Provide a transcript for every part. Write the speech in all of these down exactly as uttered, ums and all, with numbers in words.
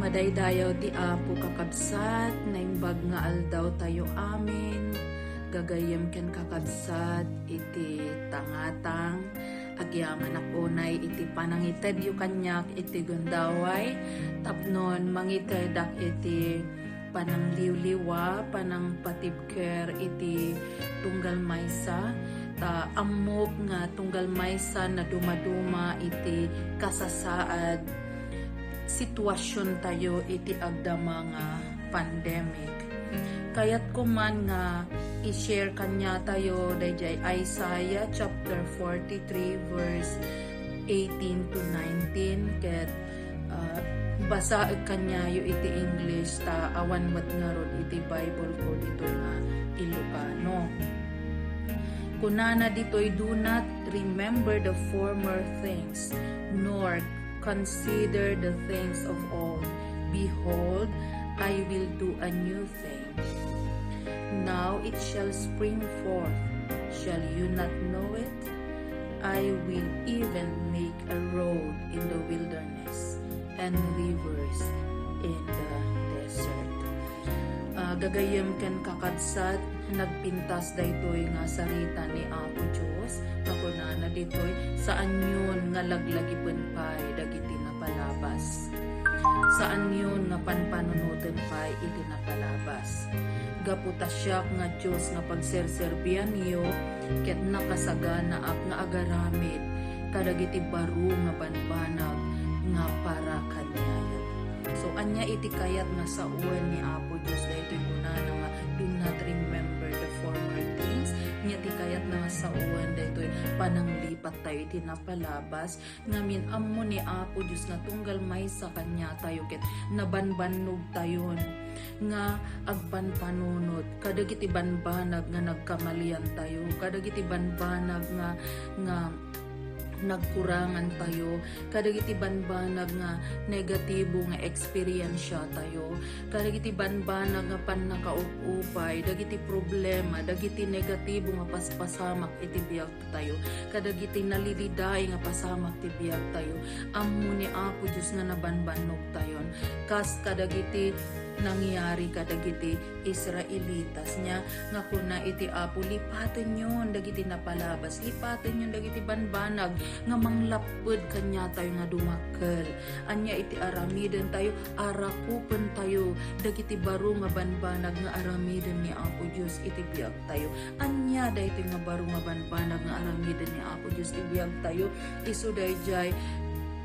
Madaydayaw ti Apo, kakabsat, naimbag nga aldaw tayo amin. Gagayyem ken kakabsat iti tangatang. Agyamanak unay iti panangitedyo kaniak iti gundaway tapnon mangitedak iti panangliwliwa, panangpatibker iti tunggal maysa. Ta ammok nga tunggal maysa nadumaduma iti kasasaad situasiontayo iti agdama nga pandemic. Kayatko man nga i-share kaniatayo daydiay Isaiah chapter forty-three, verse eighteen to nineteen, ket, ah, basaek kaniayo iti English, ta awan met ngarud iti Bible ko ditoy nga Ilocano. Kunana ditoy, "Do not remember the former things, nor consider the things of old. Behold, I will do a new thing. Now it shall spring forth. Shall you not know it? I will even make a road in the wilderness and rivers in the desert." Ah, gagayyem ken kakabsat, nagpintas daytoy nga sarita ni Apo Dios, ta kunana ditoy, "Saanyon nga laglagipen pay dagiti napalabas. Saanyon nga panpanunoten pay iti napalabas. Gapu ta siak nga Dios nga pagserserbianyo, ket nakasaganaak nga agaramid kadagiti baro nga banbanag nga para kaniayo." So, ania iti kayat nga sawen ni Apo Dios daytoy kunana nga, "Do not remember the former things"? Ania ti kayat nga sawen daytoy pananglipat tayo iti napalabas? Ngamin, ammo ni Apo Dios nga tunggal maysa kaniatayo ket nabanbannogtayon nga agpanpanunot kadagiti banbanag nga nagkamaliantayo, kadagiti banbanag nga, nga nagkurangantayo, kadagiti banbanag nga negatibo nga eksperiensiatayo, kadagiti banbanag nga pannakaupupay, dagiti problema, dagiti negatibo nga paspasamak iti biag tayo, kadagiti nalididay nga pasamak ti biag tayo. Ammo ni Apo Dios nga nabanbannogtayon, kas kadagiti nangyari kadagiti Israelitas, nia nga kuna iti Apo, "Lipatenyon dagiti napalabas, lipatenyon dagiti banbanag nga manglapped kaniatayo nga dumakkel." Ania iti aramidentayo? Arakupentayo dagiti baro nga banbanag nga aramiden ni Apo Dios iti biag tayo. Ania daytoy nga baro nga banbanag nga aramiden ni Apo Dios ti biag tayo? Isu daydiay,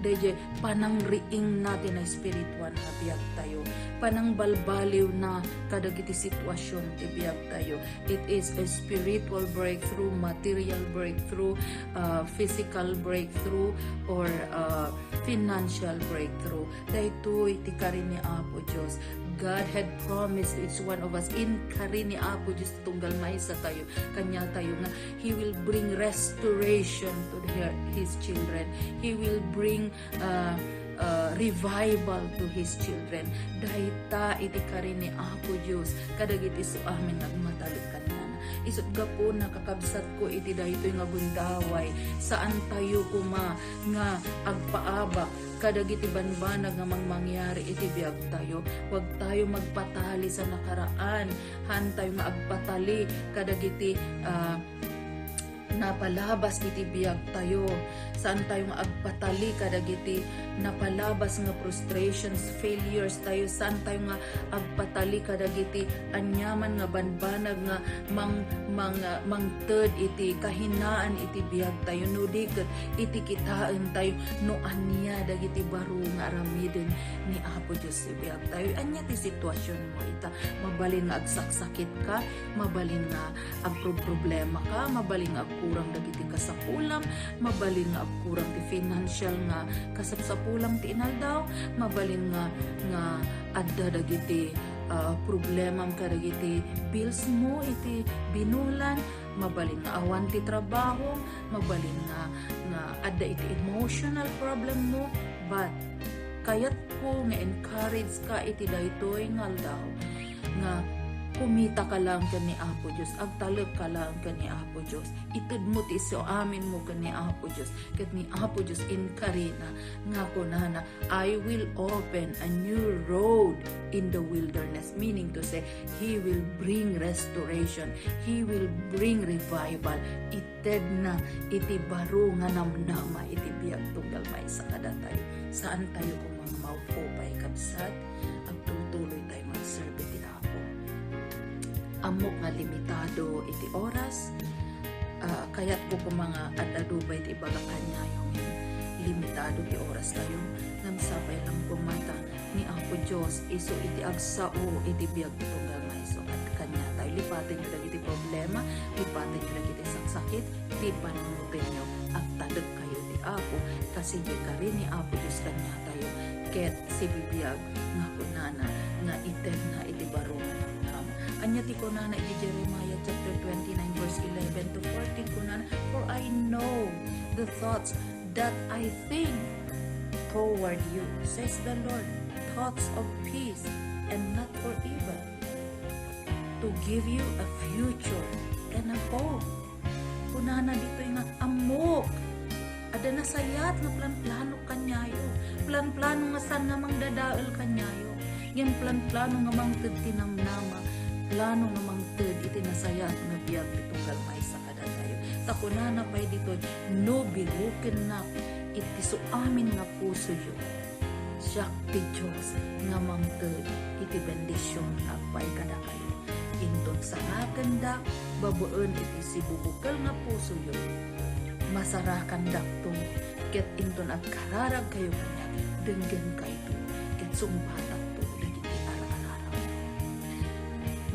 daydiay panangriingna ti naespirituan nga biag tayo. Panangbalbaliwna kadagiti situasion ti biag tayo. It is a spiritual breakthrough, material breakthrough, uh, physical breakthrough, or, uh, financial breakthrough. Daytoy ti kari ni Apo Dios. God had promised each one of us, inkari ni Apo Dios tunggal maysa tayo, kaniatayo nga He will bring restoration to the, His children. He will bring, uh, uh, revival to His children. Dayta iti kari ni Apo Dios kadagiti isuamin nga agmatalek kaniana. Isut' gapuna, kakabsatko, iti daytoy nga gundaway, saan tayo koma nga agpaabak kadagiti banbanag nga mangmangyari iti biag tayo. Huwag tayo magpatali sa nakaraan. Haan tayo nga agpatali kadagiti, ah, napalabas iti biag tayo. Saan tayo nga agpatali kadagiti napalabas nga frustrations, failures tayo. Saan tayo nga agpatali kadagiti aniaman nga banbanag nga mang-, mang-, mangted iti kahinaan iti biag tayo, no di ket iti kitaen tayo no ania dagiti baro nga aramiden ni Apo Dios iti biag tayo. Ania ti situasionmo ita? Mabalin nga agsaksakitka, mabalin nga agprobproblemaka, mabalin nga agkurang dagiti kasapulam, mabalin nga agkurang ti financial nga kasapsapulam ti inaldaw, mabalin nga, nga adda dagiti, ah, problemam kadagiti billsmo iti binulan, mabalin nga awan ti trabaho, mabalin nga, nga adda iti emotional problemmo, but kayatko nga encourage ka iti daytoy nga aldaw nga Kumitaka laeng ken ni Apo Dios, agtalekka laeng ken ni Apo Dios. Itedmo ti isuaminmo ken ni Apo Dios, ket ni Apo Dios inkarina nga kunana, "I will open a new road in the wilderness," meaning to say, He will bring restoration, He will bring revival. Itedna iti baro nga namnama iti biag tunggal maysa kadatayo. Saantayo koma nga maupupay, kabsat. Agtultuloytayo nga agserbi ti Apo. Ammok nga limitado iti oras. Ah, kayatko koma nga ad-adu pay ti ibaga kaniayo nga limitado ti orastayo. Ngem sapay lang koma ta ni Apo Dios isu iti agsao iti biag ti tunggal maysa kad-, kaniatayo. Lipatenyo dagiti problema, lipatenyo dagiti saksakit, ti pannunotenyo. Agtalekkayo ti Apo, ta sibikarin ni Apo Dios kaniatayo, ket sibibiag nga kunana nga itedna iti baro nga namnama. Ania ti kunana iti Jeremiah chapter twenty-nine, verse eleven to fourteen? Kunana, "For I know the thoughts that I think toward you, says the Lord, thoughts of peace and not for evil, to give you a future and a hope." Kunana ditoy nga, "Ammok, adda nasayaat nga planplano kaniayo. Planplano nga saan nga mangdadael kaniayo. Ngem planplano nga mangted ti namnama. Plano nga mangted iti nasayaat nga biag ti tunggal maysa kadatayo." Ta kunana pay ditoy, "No birukennak iti suamin nga pusoyo, siak ti Dios nga mangted iti bendision nga agpaay kadakayo. Inton sarakendak babaen iti sibubukel nga pusoyo, masarakandakto, ket inton agkararagkayo kaniak, denggenkayto, ket sungbatakto dagiti ar-araragmo."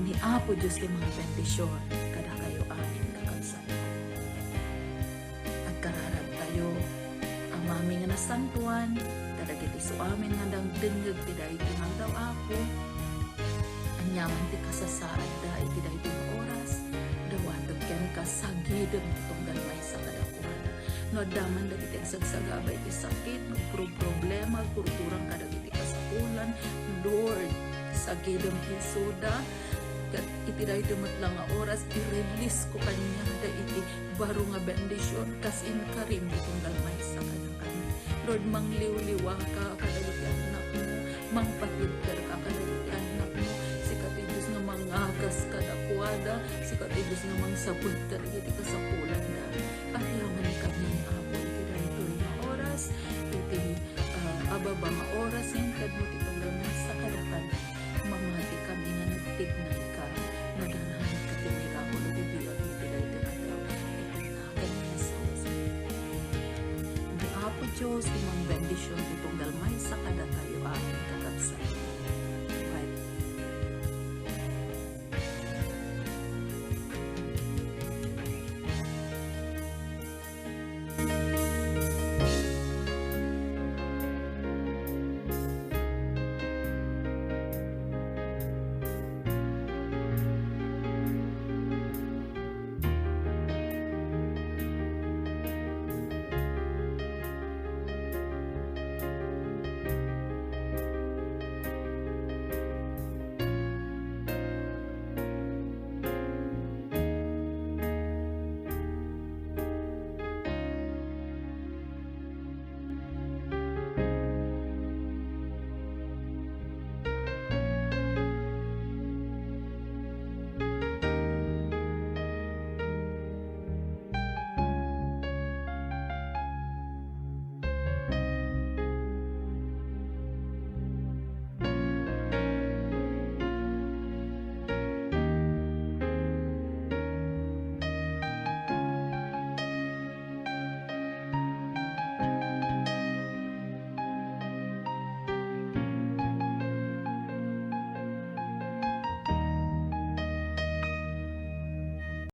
Ni Apo Dios ti mangbendision kadakayo amin, kakabsat. Agkararagtayo, Amami nga nasantoan, kadagiti suamin nga nagdengngeg ti daytoy nga aldaw, Apo. Aniaman ti kasasaadda iti daytoy nga oras, dawatek kenka, sagidem ti tunggal maysa kadakuada. No adda man dagiti agsagsagaba iti sakit, no pro-, problema, kurkurang kadagiti kasapulan, Lord, sagidem ti isuda, ket iti daytoy met la nga oras, i-release ko kaniada iti baro nga bendision, kas inkarim ti tunggal maysa kadakami. Lord, mangliwliwaka kadagiti annakmo, mangpatibkerka kadagiti annakmo, sika ti Dios nga mangagas kadakuada, sika ti Dios nga mangsabet kadagiti kasapulanda. Agyamankami, Apo, iti daytoy nga oras, iti, ah, ababa nga oras, intedmo ti tunggal maysa kadakami. Mamati kami nga nagtignay ka, nga dananka ti mirakulo iti biag iti daytoy nga aldaw. Iti nagan ni Jesus. Ni Apo Dios ti mangbendision ti tunggal maysa kadatayo amin, kakabsat.